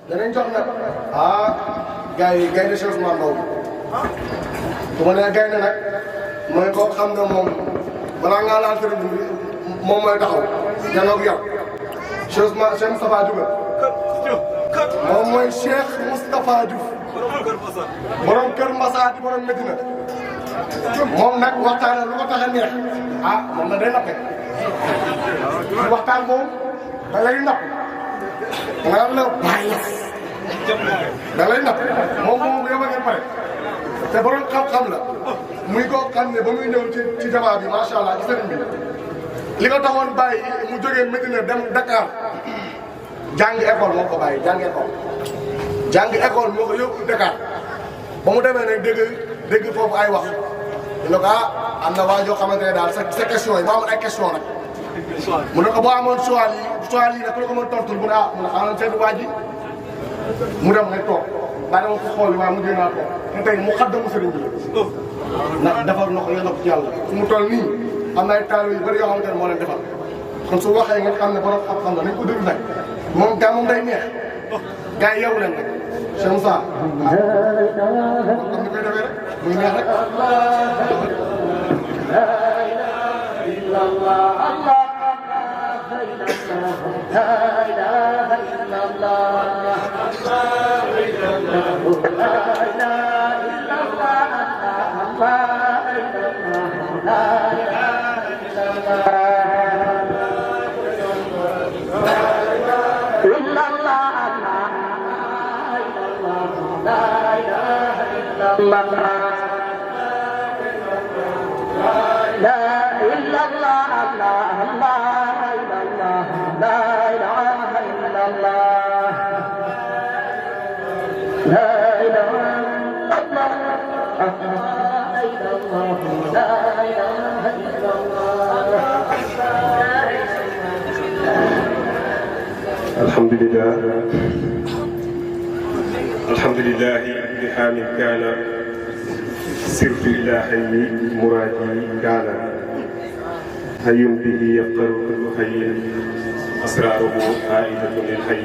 danañ jox nag gars yi gaynde Cheikh Ousmane Mbow bu ma nee gaynde nag mooy koo xam ne moom balaa ngaa laal sëriñ bi moom mooy taxaw janoog yow Cheikh Moustapha Diouf moom mooy Cheikh Moustapha Diouf borom Kër Massa di borom Medina moom nag waxtaan lu ko tax a neex moom nag day nappe waxtaan moom da lay napp nga la bàyyi da lay napp moom bu yóbbu ngeen pare te borom xam-xam la muy koo xam ne ba muy ñëw ci jamaa bi macha allah ci sëriñ bi li ko taxoon bàyyi mu jógee Medina dem Dakar jàng école moo ko bàyyi jàng école moo ko yóbbu Dakar ba mu demee nag dégg foofu ay wax ñu ne ko am na waa joo xamante ne daal sa question yi ba amoon ay question nag mu ne ko boo amoon choix yi nag ku la ko mën tontul mu ne mu ne xaaral seen waa ji mu dem nag toog daa dama ko xool waaye mu jéem a toog te tey mu xaddamu sëriñ bi ndax defar na ko yéen a ko ci yàlla fu mu toll nii am na ay taal yu bëri yoo xamante ne moo leen defal kon su waxee nga xam ne borom xam-xam la nañ ko déglu nag moom gaa moom day neex gars yi yeewu leen nag Cheikh Moussa comme ni koy defee rek muy neex rek. الحمد لله بحال كان سرت إلى حي مرادي كان حي به يفقر كل حي أسراره عائدة للحي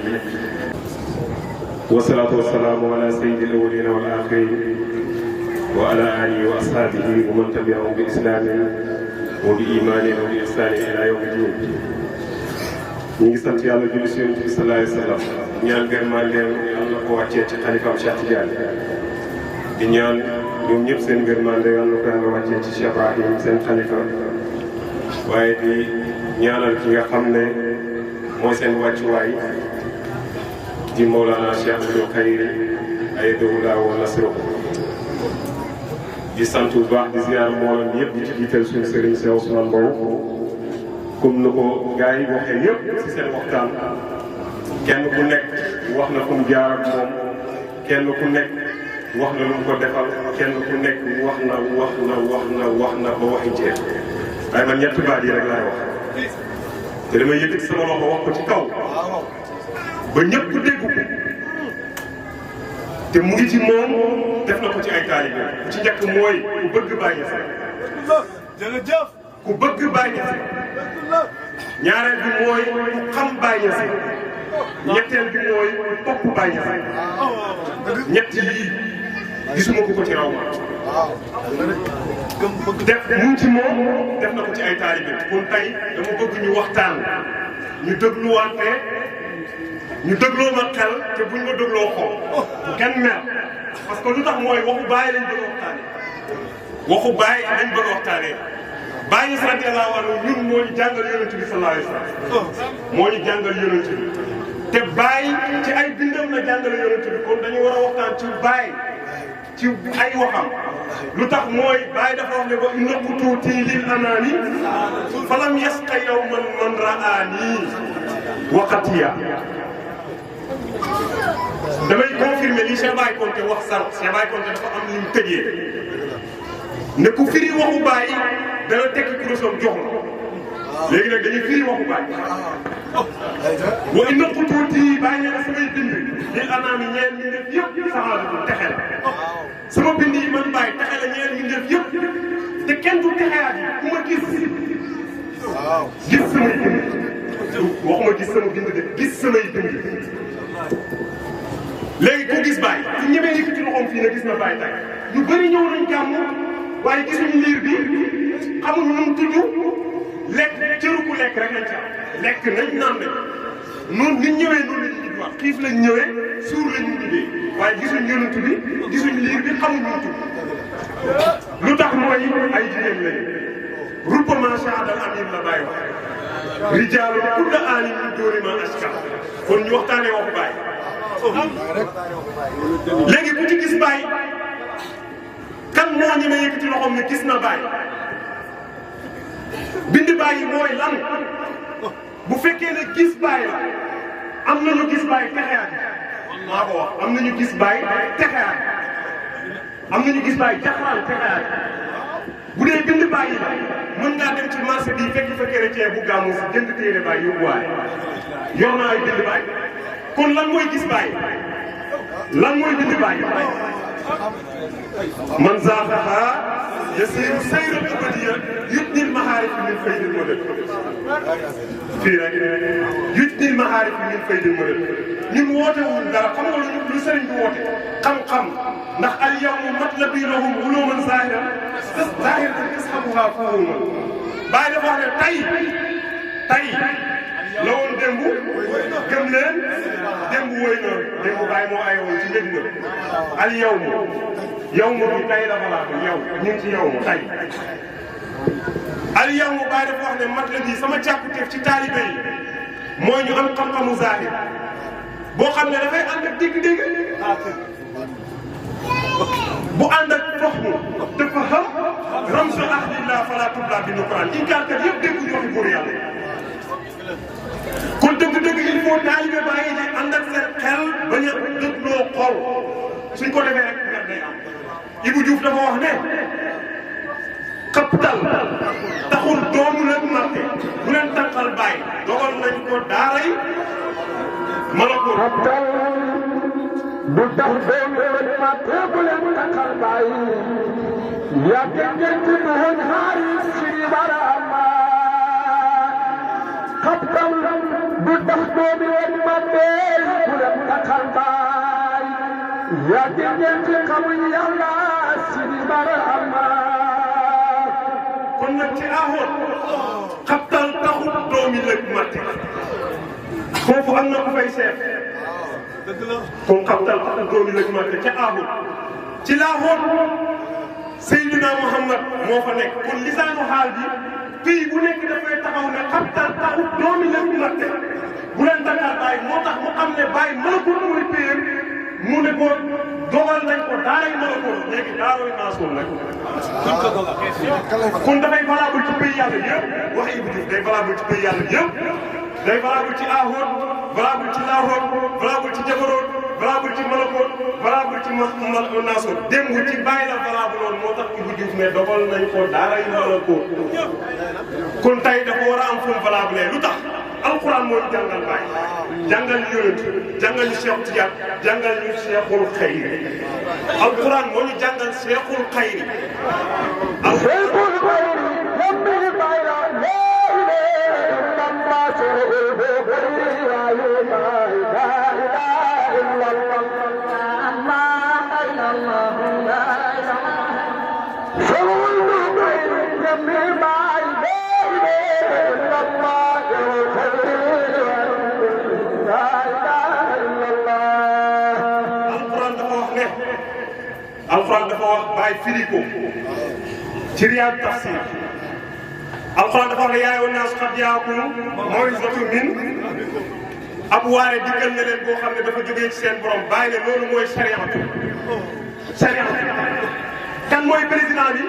والصلاة والسلام على سيد الأولين والآخرين وعلى آله وأصحابه ومن تبعهم بإسلام وبإيمان وبإحسان إلى يوم الدين. ñu ngi sant yàlla julli si Yonent bi sallallahu alayhi wa sallam ñaan gërëmaa leen yàlla na ko wàccee ci xalifaam Cheikh Tidiane di ñaan ñoom ñëpp seen gërëmande yàlla na ko yàlla wàccee ci Cheikh Ibrahim seen xalifa waaye di ñaanal ki nga xam ne mooy seen wàccuwaay di Mawlana Cheikh Abdou Khayri ayyadahu Llaahu wa nasrahu di sant bu baax di ziar mboolem yëpp di ci jiital suñu sëriñ Cheikh Ousmane Mbow comme na ko gars yi waxee yëpp ci seen waxtaan kenn ku nekk wax na fu mu jaar ak moom kenn ku nekk wax na lu mu ko defal kenn ku nekk wax na ba waxi jeex waaye man ñetti baat yi rek laay wax te damay yëkkati sama loxo wax ko ci kaw ba ñëpp dégg ko te mu ngi ci moom def na ko ci ay taalibe ku ci njëkk mooy ku bëgg bàyyi sa jërëjëf ku bëgg bàyyi sa ñaareel bi mooy ku xam bàyyi sa ñetteel bi mooy ku topp bàyyi sa ñett yii gisuma ko ci raw ma def mu ngi ci moom def na ko ci ay taalibe kon tey dama bëgg ñu waxtaan ñu dégluwante ñu dégloo ma xel te buñ ma dégloo xol bu kenn mer parce que lu tax mooy waxu bàyyi lañ bëgg a waxtaanee waxu bàyyi lañ bëgg a waxtaanee bàyyi radiyallahu anhu ñun moo ñu jàngal yonent bi sallallahu alayhi wasallam moo ñu jàngal yonent bi te bàyyi ci ay bindam la jàngal yonent bi kon dañu war a waxtaan ci bàyyi ci ay waxam lu tax mooy bàyyi dafa wax ne ba nëkku tuuti lil anaani falam yasqa yawman man raani waqatiya damay confirmer li Cheikh Baye Konté wax sànq Cheikh Baye Konté dafa am lu mu tëjee ne ku firi waxu Baye dana tekki kurusam jox la léegi nag dañuy firi waxu Baye wa inna xutuuti Baye nee na samay bind li anaami ñeel ñi def yëpp saxaadatu texe la sama bind yi man Baye texe la ñeel ñi def yëpp te kenn du texeyaat yi ku ma gis samay bind waxuma gis sama bind de gis samay bind fii ne gis na Baye tey ñu bëri ñëw nañ gàmm waaye gisuñu liir bi xamuñu nu mu tudd lekk cëru ku lekk rek lañ ci am lekk nañ naan nañ noonu niñ ñëwee noonu la ñuy wax xiif lañ ñëwee suur lañ ñu tuddee waaye gisuñ yonent bi gisuñ liir bi xamuñ nu mu tudd lu tax mooy ay jigéen lañ rubbama shahadal amin la Baye wax rijaalu kulla aanin min dóori ma aska kon ñu waxtaanee waxu Baye léegi ku ci gis Baye kan moo ñeme yëkkati loxoom ne gis na Baye bind Baye mooy lan bu fekkee ne gis Baye la am nañu gis Baye texeyaat maa ko wax am nañu gis Baye texeyaat am nañu gis Baye jaxlaan texeyaat bu dee bind Baye la mën ngaa dem ci marché bi fekk fa chrétien bu gàmmu si jënd téere Baye yóbbuwaale yor naa ay bind Baye kon lan mooy gis Baye lan mooy bind Baye man zaaxaha yasiiru sayran abadiyyan yutnil mahaarif min faydil madad fii rek yutnil mahaarif min faydil madad ñun woote wuñ dara xam nga lu sëriñ bi woote xam-xam ndax al yawma matlabi lahum uluman zaahiran tashabuha fuhuma Baye dafa wax ne tey la woon démb gëm leen démb wóy na démb Baye moo ayoon ci mbir mi al yawma bi tey la balaa yow ñu ngi ci yawma tey al yawma Baye dafa wax ne mat la bi sama càkkuteef ci taalibe yi mooy ñu am xam-xamu zahir boo xam ne dafay ànd ak dégg-dégg bu ànd ak foxmu dafa xam ramsu ahdillah fala tubla bi nuqran inkaarkat yëpp dégguñu waxi góor yàlla kon dëgg-dëgg il faut taalibe Baye di ànd ak seen xel bañ a dëgloo xol suñ ko defee rek nga day am Ibou Diouf dafa wax ne xaptal taxul doomu leen marqué bu leen tànqal Baye dogal nañ ko daaray malako xaptal bu tax doomu leen marqué bu leen tànqal Baye yaa ngeen ci buhun xaaris si barama xaptal bu tax doomu leen marqué bu leen tànqal Baye yaa ngeen ci xamuñ yàlla si barama kon nag ci aaxoon xaptal taxut doomi lëg matte foofu am na ku fay seet kon xaptal taxut doomi lëg matte ca aaxoon ci laaxoon Seydina Muhammad moo fa nekk kon lisaanu xaal bi fii bu nekk dafay taxaw ne xaptal taxut doomi lëg matte bu leen Dakar Baye moo tax mu xam ne Baye mën ko mooy péer mu ne ko dogal nañ ko daaray mën a ko léegi daarooy naasoon nag kon dafay valable ci pays yàlla yëpp wax Ibou Diouf day valable ci pays yàlla yëpp day valable ci Aaxoon valable ci Laaxoon valable ci Jabaroon valable ci Malakoon valable ci naasoon démb ci Baye la valable loolu moo tax Ibou Diouf ne dogal nañ ko daaray mën a ko kon tey dafa war a am fu mu valable lu tax alquran moo ñu jàngal Baye jàngal ñu yonent jàngal ñu Cheikh Tidiane jàngal ñu Cheikhul Khayri alquran moo ñu jàngal Cheikhul Khayri Cheikhul Khayri alquran dafa wax Baye firi ko ci Riyaad tafsir alquran dafa wax ne yaa ayyuhan naas qad jaakum maw'izatun min ab waare dikkal na leen boo xam ne dafa jógee ci seen borom Baye ne loolu mooy sariatu kan mooy président bi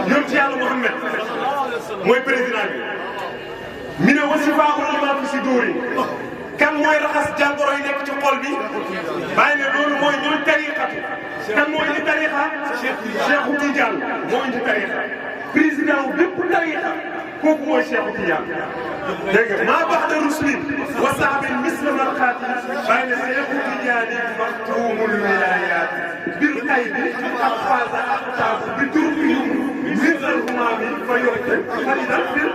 ñoom ci yàlla Muhammad mooy président bi mi ne wasifaa'u limaa fi suduuri kan mooy raxas jàngoro yi nekk ci xol bi Baye ne loolu mooy ñooy tariqatu kan moo indi tariqa Cheikhu Tidiane moo indi tariqa président wu bépp tariqa kooku mooy Cheikhu Tidiane dégg nga maa ba'da rusulin wa sahbin misla marqaati Baye ne Cheikhu Tidiane maxtuumul wilaayaat bil qaybi ak faaza aqtaab bi turqihim misal humaami fa yoxte fa idan fil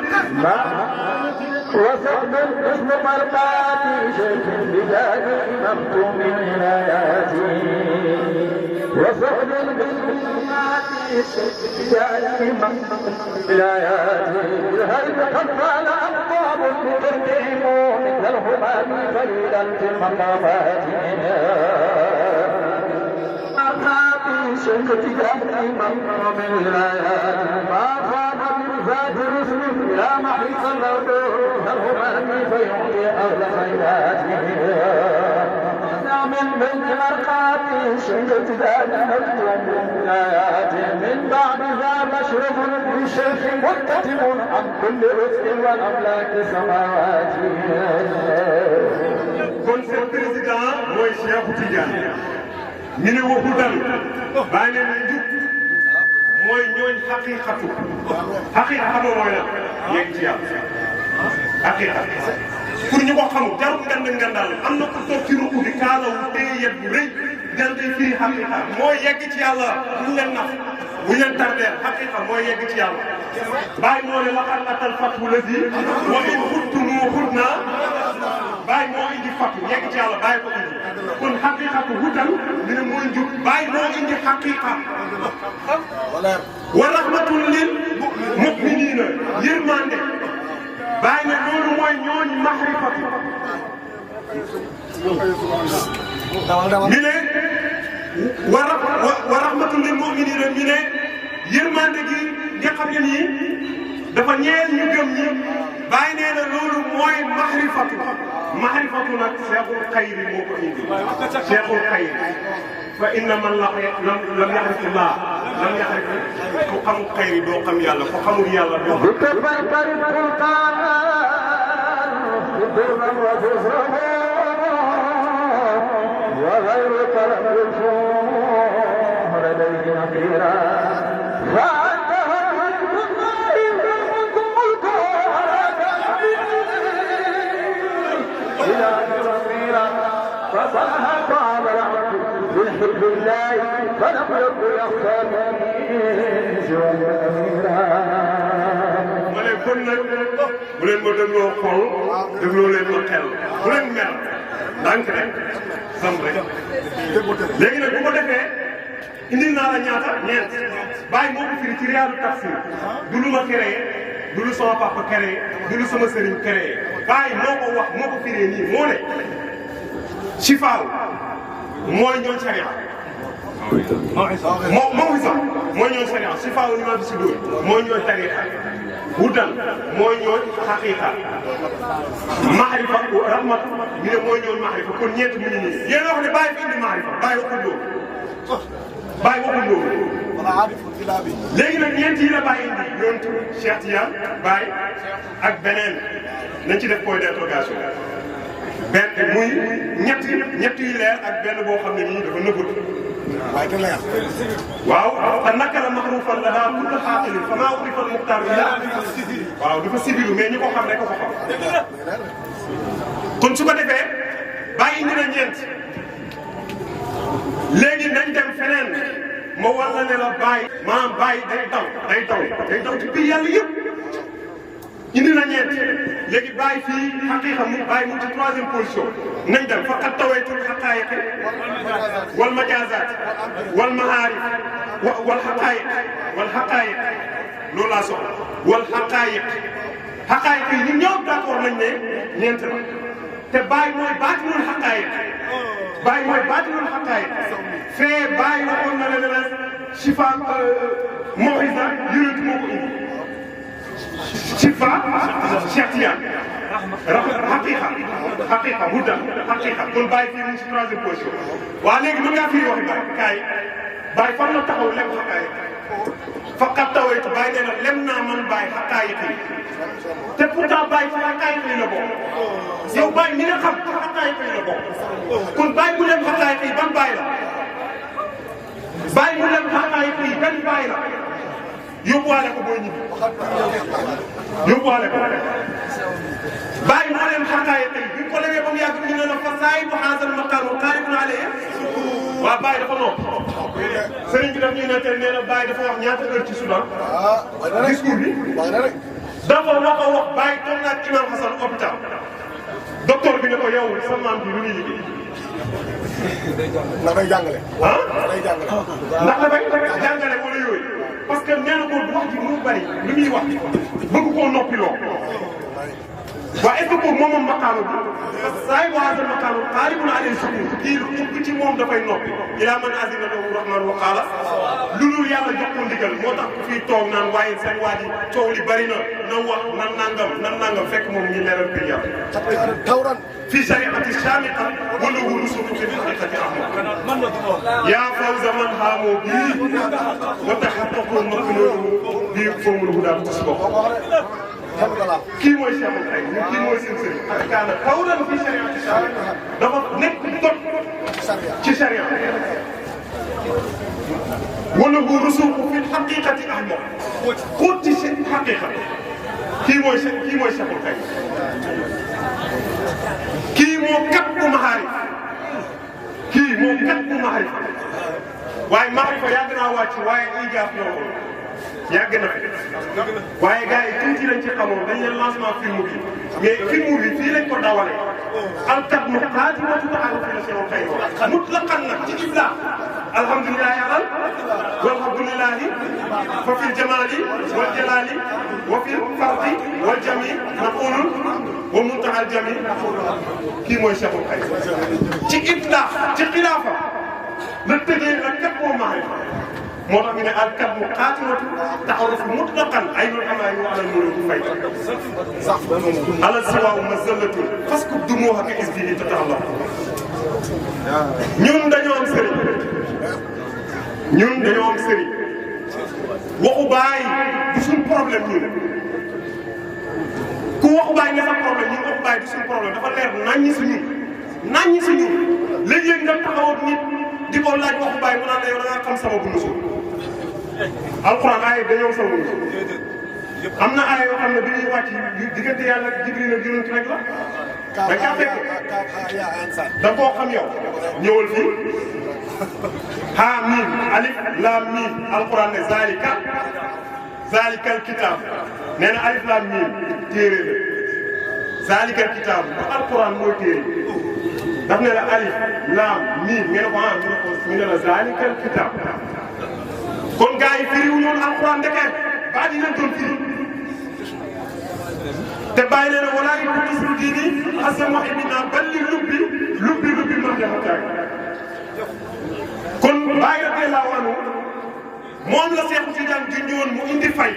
وسحب اسم مرقاتي شيخ بجاه مختوم ولاياتي وسعد بالمات دائما ولاياته هل تقبل أبواب تقدم مثل الهمام فريدا في المقامات شركة دائما من ولاياته ما خاب من ذات رسل إلى محيط الأرض الهمام فيعطي أهل خيراته من مرقات شركة دائما من ولاياته من بعد ذا مشرف بالشيخ مكتب عن كل رزق والأملاك سماواته kon seen président mooy Cheikh Tidiane ñu ne waxu dal bàyyi leen njub mooy ñooñ xaqiqatu xaqiqa mooy la yegg ci yàlla xaqiqa pour ñu ko xamul jarul ngandal am na ku toog ci ruq bi kaalawu téye yet bu rëy dantay firi xaqiqa mooy yegg ci yàlla buñ leen naf buñ leen tardeel xaqiqa mooy yegg ci yàlla bàyyi moo ne laqad atal fathu lazi wa in xuttumu xutna bàyyi moo indi fathu yegg ci yàlla bàyyi ko indi kon xaqiqatu hutal ñu ne mooy njub bàyyi moo indi xaqiqa wa rahmatun lil mu'minina yërmande bàyyi ne loolu mooy ñooñu mahrifatu mi ne wa rahmatun lil mu'minina mi ne yërmande gi nga xam ne nii dafa ñeel ñu gëm ñi bàyyi nee na loolu mooy mahrifatu nag cheikhul xayri moo ko indi cheikhul xayri fa inna man lam yaxrifillah lam yaxrif ku xamul xayri doo xam yàlla ku xamul yàlla doo فصلها قال العبد بالحب الله فلم يكن يخفاني سوى الأميرا ma ne kon nag bu leen ma dégloo xol dégloo leen ma xel bu leen mer ndànk rek sam rek léegi nag bu ko defee indil naa la ñaata ñeent bàyyi moo ko firi ci riyaadu tafsir du lu ma créé du lu sama papa créé du lu sama sëriñ créé bàyyi moo ko wax moo ko firee nii moo ne Sifaaw mooy ñoom sariya moo sax mooy ñoom sariya Sifaaw ni ma bi si dóor mooy ñooy tariqa hudan mooy ñooy xaqiqa mahrifa rahmat ñu ne mooy ñooy mahrifa kon ñeent mu ngi nii yéen wax ne bàyyi fi indi mahrifa bàyyi waxul loolu léegi nag ñeent yi la bàyyi indi yontu Cheikh Tidiane Baye ak beneen nañ ci def point d'interrogation benn muy ñett yu leer ak benn boo xam ne nii dafa nëbbatu waaye te leer waaw te naka la maxrufan la daa kullu xaaqilin fa maa urifa al muxtaar illa waaw dafa sibilu mais ñi ko xam rek ko xam kon su ko defee bàyyi indi na ñeent léegi nañ dem feneen ma war la ne la bàyyi maanaam bàyyi day daw ci biir yàlla yëpp indi na ñeent léegi bàyyi fii xaqiiqa mu bàyyi mu ci troisième position nañ dem faqat tawaytul xaqaayiq wal majaazaat wal mahaarif wal xaqaayiq loolu laa soxla wal xaqaayiq yi ñun ñëpp d'accord nañ ne ñeent la te bàyyi mooy baatinul xaqaayiq fee bàyyi waxoon na leen ne shifa maw'iza yonent moo ko indi shifa Cheikh Tidiane xaqiqa hudan xaqiqa kon bàyyi fii mu ngi si troisième position waaw léegi mën ngaa firi waxi bàyyi kaay bàyyi fan la taxaw lem xaqaayiq faqat tawaytu bàyyi nee na lem naa man bàyyi xaqaayiq yi te pourtant bàyyi ci xaqaayiq yi la bokk yow bàyyi ni nga xam ci xaqaayiq yi la bokk kon bàyyi mu lem xaqaayiq yi ban bàyyi la bàyyi mu lem xaqaayiq yi ban bàyyi la yóbbuwaale ko booy ñibbi yóbbuwaale ko bàyyi moo leen xaqaayiq yi bi ko lemee ba mu yàgg ñu ne la fa saay bu xaasal maqaam qaa'ibun alayhi waaw bàyyi dafa nopp sëriñ bi daf ñuy ne tey nee na bàyyi dafa wax ñaata heure ci Soudan discours bi dafa wax a wax bàyyi toog naa ak imam Hassan hôpital docteur bi ne ko yow sa maam bi lu muy liggéey ndax day jàngale. ah day jàngale. ndax dafay jàngale wala yooyu parce que nee na ko wax ji mu bari li muy wax bëgg koo noppiloo. waaye est-ce que boobu moom maqaama bi parce que saa yu waa sa maqaama xaalibun alayhi sukuun kii lu ëpp ci moom dafay noppi ilaa man azina lahu rahmaan wa qaala lu dul yàlla jox ko ndigal moo tax fii toog naan waaye seen waa ji coow li bari na wax nan nangam fekk moom ñu leeral bi yàlla. tawran fii shariati shaamiqa wala wu rusuku fi haqiqati ahmad yaa fawza man xaamoo bii wa taxaqqaqu maknuunu bii foomul hudaa tasbaq kii mooy Cheikh Oudou kii mooy seen sëriñ ak kaana tawran fii shariati shaamiqa dafa nekk tot ci sharia wala wu rusuku fi haqiqati ahmad xóot ci haqiqa kii mooy Cheikh Oudou kii moo kat bu maarif waaye maarifa yàgg naa wàcc waaye ijaaf ñoo yàgg na fi waaye gars yi tuuti lañ ci xamoon dañ leen lancement film bi mais film bi fii lañ ko dawalee alkat mu xaatimatu ta'aruf la Cheikh Oudou mutlaqan nag ci ibla alhamdulillahi alal walhamdulillahi fa fil jamali wal jalali wa fil fardi wal jami naqulun wa muntahal jami kii mooy Cheikh Oudou ci ibla ci xilaafa la tëjee la kat moo maarifa moo tax ñu ne alkat mu xaatimatu ta'aruf mutlaqan ay noonu am ay wax la ñu fay sax ala siwaaw mazallatu parce que du moo xam ne isbi te taxaw ñun dañoo am sëriñ waxu baay du suñ problème ñun ku waxu baay nga sa problème ñun waxu baay du suñ problème dafa leer naññi si ñun léeg-léeg nga taxaw ak nit di ko laaj waxu baay mu naan la yow da ngaa xam sama bu nusu alquran aaya dañoo sama bu nusu am na aaya yoo xam ne bi ñuy wàcc diggante yàlla ak Jibril ak yonent rek la da caa fekk da koo xam yow ñëwal fii haa miim alif laam miim alquran ne zalikal kitaab nee na alif laam miim téere la zalikal kitaab bu alquran mooy téere daf ne la alif laam miim ngeen ko ñu ne la zalikal kitaab kon gars yi firi wu ñoon alquran ndeke baa di leen doon firi te bàyyi leen wala yi ko gisul diini xasam wax bi naa balli lubbi ma jaxataay kon bàyyi radiyallaahu anhu moom la Seexu Tijaan junjoon mu indi fay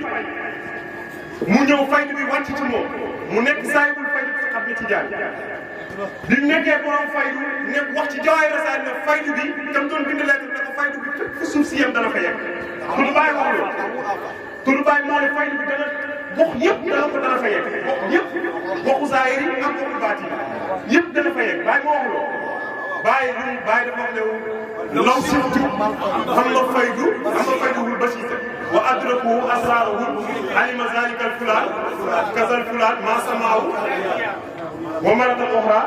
mu ñëw faydu bi wàcc ci moom mu nekk saahibul faydu bi xam ne Tijaan bi mu nekkee borom faydu nekk wax ci jawaay rasaay ne faydu bi tam doon bind lettre ne ko faydu bi fépp suuf si yem dana fa yegg tudd bàyyi wax loolu tudd bàyyi moo ne faydu bi dana gox yëpp dana fa yegg gox yëpp goxu zaahir yi ak goxu baatin yëpp dana fa yegg bàyyi moo wax loolu bàyyi dafa wax ne law siftu xam nga faydu wul basiita wa adraku asraruhu alima zalika al fulaan kazal fulaan ma samaahu wa marata uxra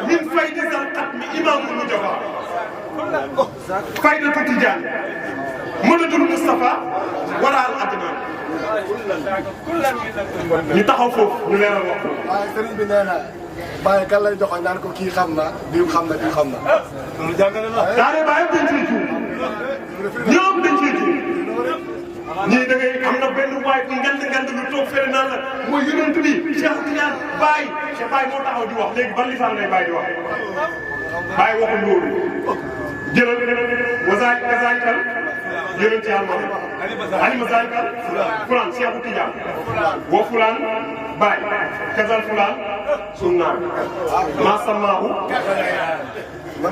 min faydi zal xatmi imaamu mu jofa faydatu tijaan madadul Mustafa wala al adnaan ñu taxaw foofu ñu leeral wax. waaye sëriñ bi nee na bàyyi kan lay joxoon naan ko kii xam na diw xam na. loolu jàngale la. daanaka bàyyi dañ ciy juum ñoom dañ ciy juum ñii da ngay am na benn waay bu ngand lu toog fële naan la mooy yonent bi Cheikh Tidiane Baye Cheikh Baye moo taxaw di wax léegi ban lisaan lay Baye di wax Baye waxul loolu jëlal wasaalikal yonent yàlla moom alima zalikal fulaan Cheikh Tidiane wa fulaan Baye kazal fulaan sunnaan ma samaahu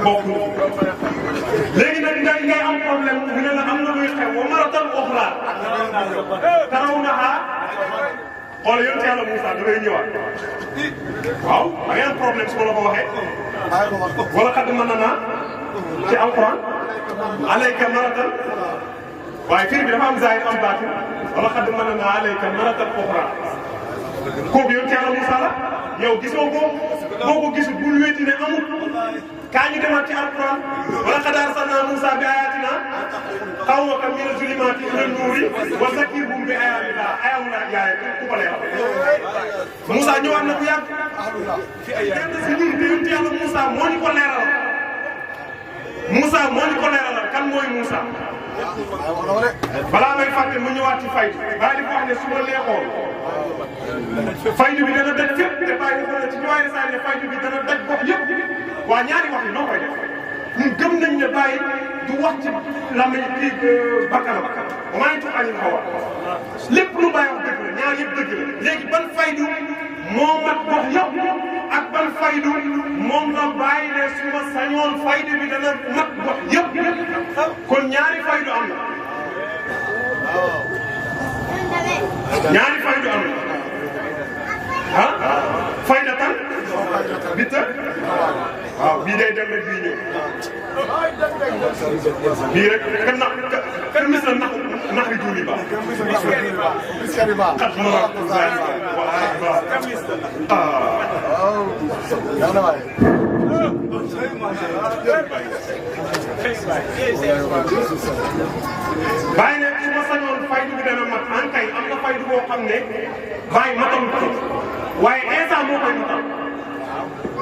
bokk léegi nag ngay am problème ñu ne la am na luy xew wa maratal uxra tarawnaha xool yonent yàlla Moussa da ngay ñëwaat waaw da ngay am problème su ma la ko waxee wala xadd mën na naa ci alquran alayka maratal waaye fii bi dafa am zahir am baatin wala xadd mën na naa alayka maratal uxra kooku yonent yàlla Moussa la yow gisoo ko boo ko gisul bul wéeti ne amul kaa ñu demaat ci alquran wala qad arsalnaa Muusaa bi ayaatina qawmaka mina zulumaati ila nuuri wa zakkirhum bi ayaatillah ayaamullah yaay ku ko leeral Moussa ñëwaat na bu yàgg kenn si ñun te yonent yàlla Moussa moo ñu ko leeral Moussa moo ñu ko leeralal kan mooy Moussa balaa may fàtte mu ñëwaat ci faydu bàyyi di ko wax ne su ma neexoon faydu bi dana daj fépp te bàyyi di ko ne ci ñëwaay saa ne faydu bi dana daj bopp yëpp waa ñaari wax yi noo koy def ñun gëm nañ ne bàyyi du wax ci làmmiñ kii bakkanam maa ngi tudd Aliou Xawa lépp lu bàyyi wax dëgg la ñaar yëpp dëgg la léegi ban faydu moo mat gox yëpp ak ban faydu moom la bàyyi ne su ma sañoon faydu bi dana mat gox yëpp kon ñaari faydu am na ñaari faydu am na ah fayda tan bi të waaw bii day dem rek bii ñëw bii rek kan kan mis na nax ri juuli ba xat ma bàyyi ne su ma sañoon faydu bi dana mat an kay am na faydu boo xam ne bàyyi matal ko waaye Insa moo koy matal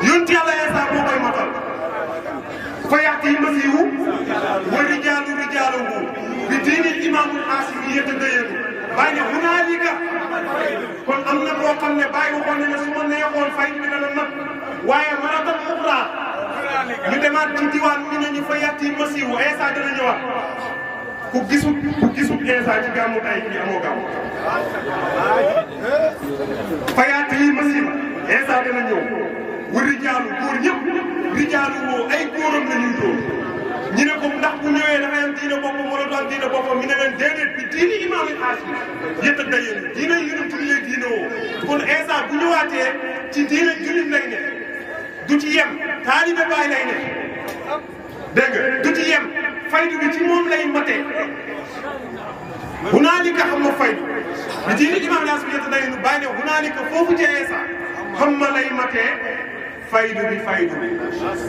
yonent Yàlla Insa moo koy matal fa ya'ti masiihu wa rijaaluhu bi diinil imaamul Haashimi yatadayyanu bàyyi ne hunaalika kon am na boo xam ne bàyyi waxoon na ne su ma neexoon faydu bi dana mat waaye maratan uxraa ñu demaat ci diwaan mi ne ñu fa ya'ti masiihu Insa dana ñëwaat ku gisul Insa ci gàmmu tay bi amoo gàmmu fa ya'ti masiihu Insa dana ñëw wa rijaalu góor ñëpp rijaalu woo ay góoram la ñuy doon ñu ne ko ndax bu ñëwee dafay am diine boppam wala du am diine boppam ñu ne leen déedéet bi diine imaamul Haashimi yatadayyanu diine yonent bi lay diine woo kon Insa bu ñëwaatee ci diine jullit lay ne du ci yem taalibe Baay lay ne dégg nga du ci yem faydu bi ci moom lay matee hunaalika xam nga faydu bi diine imaamul Haashimi yatadayyanu Baay ne hunaalika foofu ci Insa xam ma lay matee faydu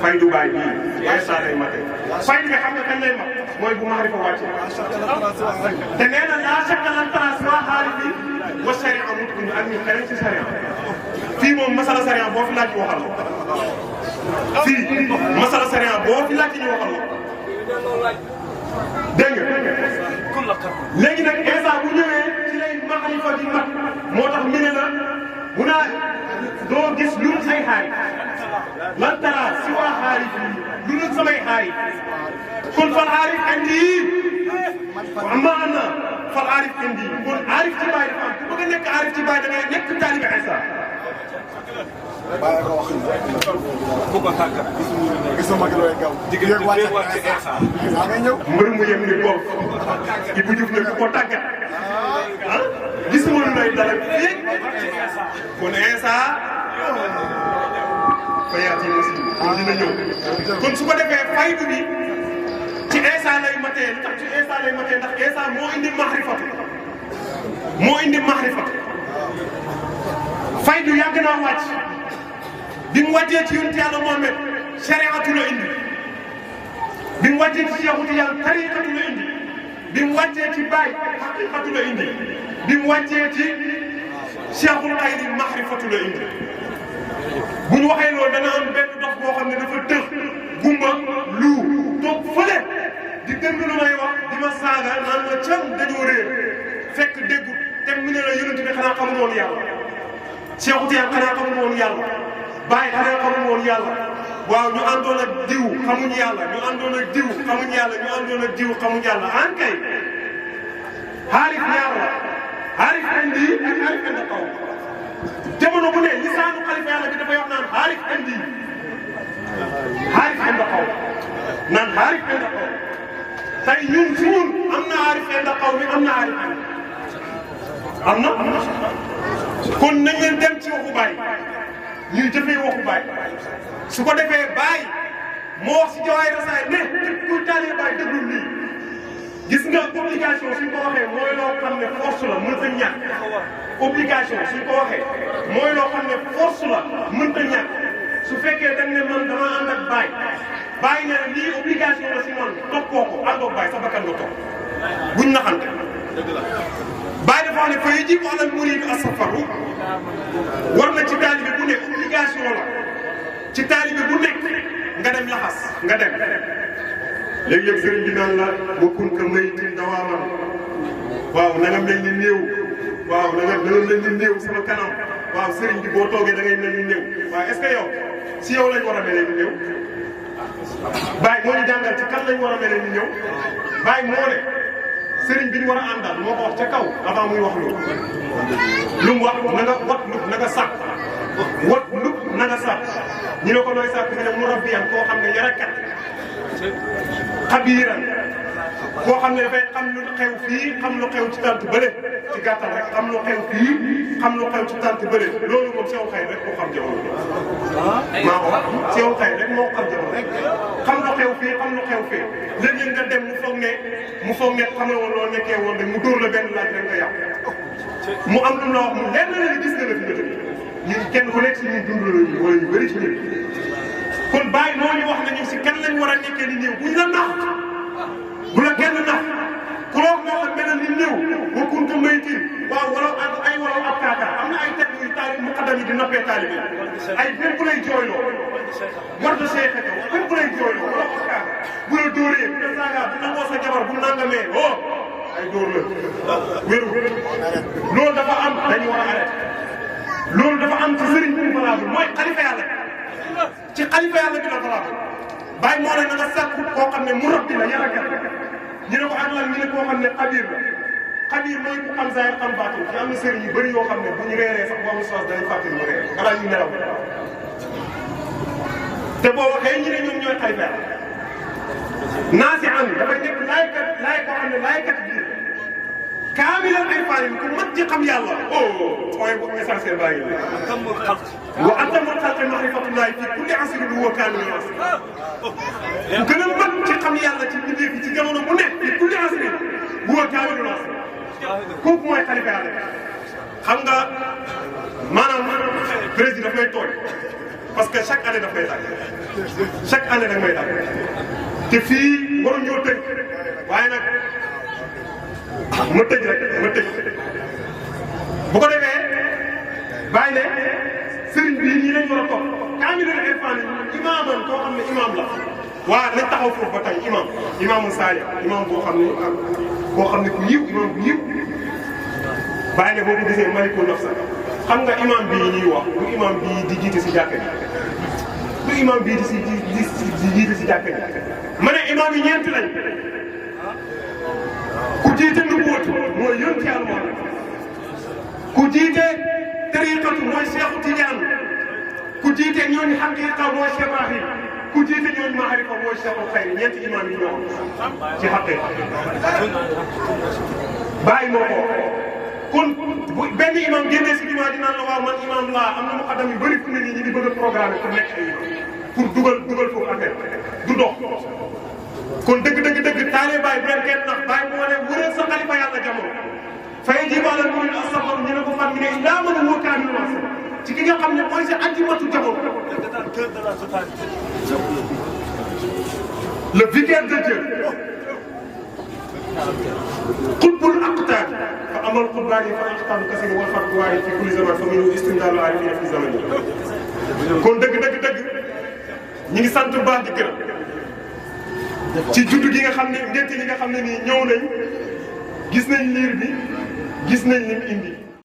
faydu Baay bii Insa lay matee faydu bi xam nga kañ lay mat mooy bu maarifa wàcce te nee na laa shakka lan transwa xaalifi wa sharia mutqin ak ñu xereñ ci sharia fii moom masala sharia boo fi laaj ñu waxal fii masala sharia boo fi laaj ñu waxal dégg nga léegi nag Insa bu ñëwee ci lay maarifa di mat moo tax ñu ne la bu naa doo gis lu dul say xaari lan tara si waa xaari lu dul samay xaari kon fal aarif indi amma ana fal aarif indi kon aarif ci Baay dafa am ku bëgg a nekk aarif ci Baay da ngay nekk taalibe Insa. bàyyi ko wax bu ko tàggat gisuma ma looy gaw diggante wàcce Insa nga ñëw mbër mu yem ni boobu Ibou Diouf ne ku ko tàggat ah gisuma lu lay dalal fii kon Insa fa yaati masiihu kon dina ñëw kon su ko defee faydu bi ci Insa lay matee li tax ci Insa lay matee ndax Insa moo indi maarifatu faydu yàgg naa wàcc bi mu wàccee ci yonent Yàlla Muhammad shariatu la indi bi mu wàccee ci Cheikhu Tijaan tariqatu la indi bi mu wàccee ci Baay haqiqatu la indi bi mu wàccee ci Cheikhul Xayri maarifatu la indi bu ñu waxee loolu dana am benn dox boo xam ne dafa tëx gumba lu toog fële di dégg lu may wax di ma saaga naan ma cam dañoo réer fekk déggu te mu ne la yonent bi xanaa xamul woon yàlla Cheikhu Tijaan xanaa xamul woon yàlla Baay xanaa xamul woon yàlla waaw ñu àndoon ak diw xamuñ yàlla ñu àndoon ak diw xamuñ yàlla ñu àndoon ak diw xamuñ yàlla an kay xaarif ñaar la xaarif indi ak xaarif indi xaw jamono bu ne lisaanu xalifa yàlla bi dafay wax naan xaarif indi xaw naan xaarif indi xaw tey ñun si ñun am na xaarif indi xaw mi am na xaarif am na kon nañ leen dem ci waxu Baay ñuy jëfee waxu Baay su ko defee Baay moo wax si Jawaahir Rasaa'il ne képp kuy taalibe Baay déglul lii gis nga obligation suñ ko waxee mooy loo xam ne force la mënta ñàkk obligation suñ ko waxee mooy loo xam ne force la mënta ñàkk su fekkee dañ ne man dama ànd ak Baay ne lii obligation la si man toppoo ko àndoog Baay sa bakkan nga topp buñ naxante Baay dafa wax ne fa yajibu alal muriidi as-safaru war na ci taalibe bu nekk obligation la ci taalibe bu nekk nga dem laxas nga dem léeg-léeg sëriñ bi naan la bokkun ka mayitin dawaaman waaw na nga mel ni néew waaw na nga mel ni néew sama kanam waaw sëriñ bi boo toogee da ngay mel ni néew waaw est-ce que yow si yow lañ war a mel ni néew Baye moo ñu jàngal ci kan lañ war a mel ni néew Baye moo ne sëriñ bi ñu war a àndal moo ko wax ca kaw avant muy wax loolu lu mu wax na nga wat lu na nga sàkk wat lu na nga sàkk ñu ne ko looy sàkk nga ne mu rabbiyan koo xam ne yarakat xabiiran koo xam ne dafay xam lu xew fii xam lu xew ci tànt bële ci gàttal rek xam lu xew fii xam lu xew ci tànt bële loolu moom Seex Xayri rek moo xam jamono maa ko wax Seex Xayri rek moo xam jamono xam lu xew fii xam lu xew fii léegi nga dem mu foog ne xam nga woon loolu nekkee woon rek mu dóor la benn laaj rek nga yàq mu am lu mu la wax mu lenn la gis nga la fi nga tëdd ñun kenn ku nekk si ñun dund la ñu wala ñu bëri ci ñun kon Baye moo ñu wax nañu si kan lañ war a nekkee ni néew buñ la nax bu la kenn nax ku loo moo la melal ni néew bokkun ko mayitin waaw wala ay wala ab kaakaar am na ay teg yu taali muqaddam yi di nappee taalibe ay même bu lay jooyloo war na seexe ko même bu lay jooyloo wala ab kaakaar bu la dóoree bu la saaga bu nangoo sa jabar bu nangamee oh ay dóor la wéru loolu dafa am dañu war a arrêté loolu dafa am ci sëriñ bi valable mooy xalifa yàlla ci xalifa yàlla bi la valable Baye moo ne na nga sàkku koo xam ne murabbi la yarakat ñu ne ko ak lan ñu ne koo xam ne xabiir la xabiir mooy ku xam zahir xam baatin ci am na sëriñ yu bëri yoo xam ne bu ñu reeree sax boo amul soos dañuy fàttali mu reer balaa ñu nelaw te boo waxee ñu ne ñoom ñooy xalifa yàlla naasi an dafay nekk laaykat laay koo xam ne laaykat biir kaamilal ay faanin ku mat ci xam yàlla oh mooy bu essentiel baa ngi wa atamul xalqi maarifatullahi fi kulli asrin huwa kaamilul asr ku gën a mat ci xam yàlla ci mbindeef yi ci jamono bu nekk fi kulli asrin huwa kaamilul asr kooku mooy xalifa yàlla xam nga maanaam président daf may tooñ parce que chaque année daf may tàgg chaque année daf may tàgg te fii waruñoo tëj waaye nag ma tëj rek ma tëj bu ko defee bàyyi ne sëriñ bi ñii lañ war a topp kaamilul irfaan imaaman koo xam ne imaam la waa nañ taxaw foofu ba tey imaamu Saalih imaam boo xam ne ku yiw imaam bu yiw bàyyi ne boo ko gisee malikul nafsa xam nga imaam bii ñuy wax du imaam bii di jiite si jàkka ji du imaam bii di jiite si jàkka ji ma ne imaam yi ñeent lañ ku jiite nubuwatu mooy yonent Yàlla Muhammad ku jiite tariqatu mooy Cheikh Tidiane ku jiite ñooñu xaqiqa mooy Cheikh Ibrahim ku jiite ñooñu maarifa mooy Cheikhul Xayri ñeenti imaam yi ñoo ci xaqiqa bàyyi moo ko kon bu benn imaam génnee si jumaa ji naan la waaw man imaam laa am na muqaddam yu bëri fu ne nii ñu ngi bëgg a programme pour nekk ay pour dugal foofu affaire du dox kon dëgg taalee Baye bu leen kenn nax Baye moo ne wëral sa xalifa yàlla jamono fay ji wàllal mooy asafar ñu ne ko fan mi ne illaa man huwa kaamilul asr ci ki nga xam ne mooy sa ajimatu jamono le vicaire de Dieu qutbul aqtaab fa amal qutbaani fa aqtaabu kasiir wal fardu waahid fi kulli zaman fa minhu istimdaalu aarifiina fi zamani kon dëgg ñi ngi sant bu baax di gërëm ci juddu gi nga xam ne ngénte li nga xam ne nii ñëw nañ gis nañ liir bi gis nañ lim indi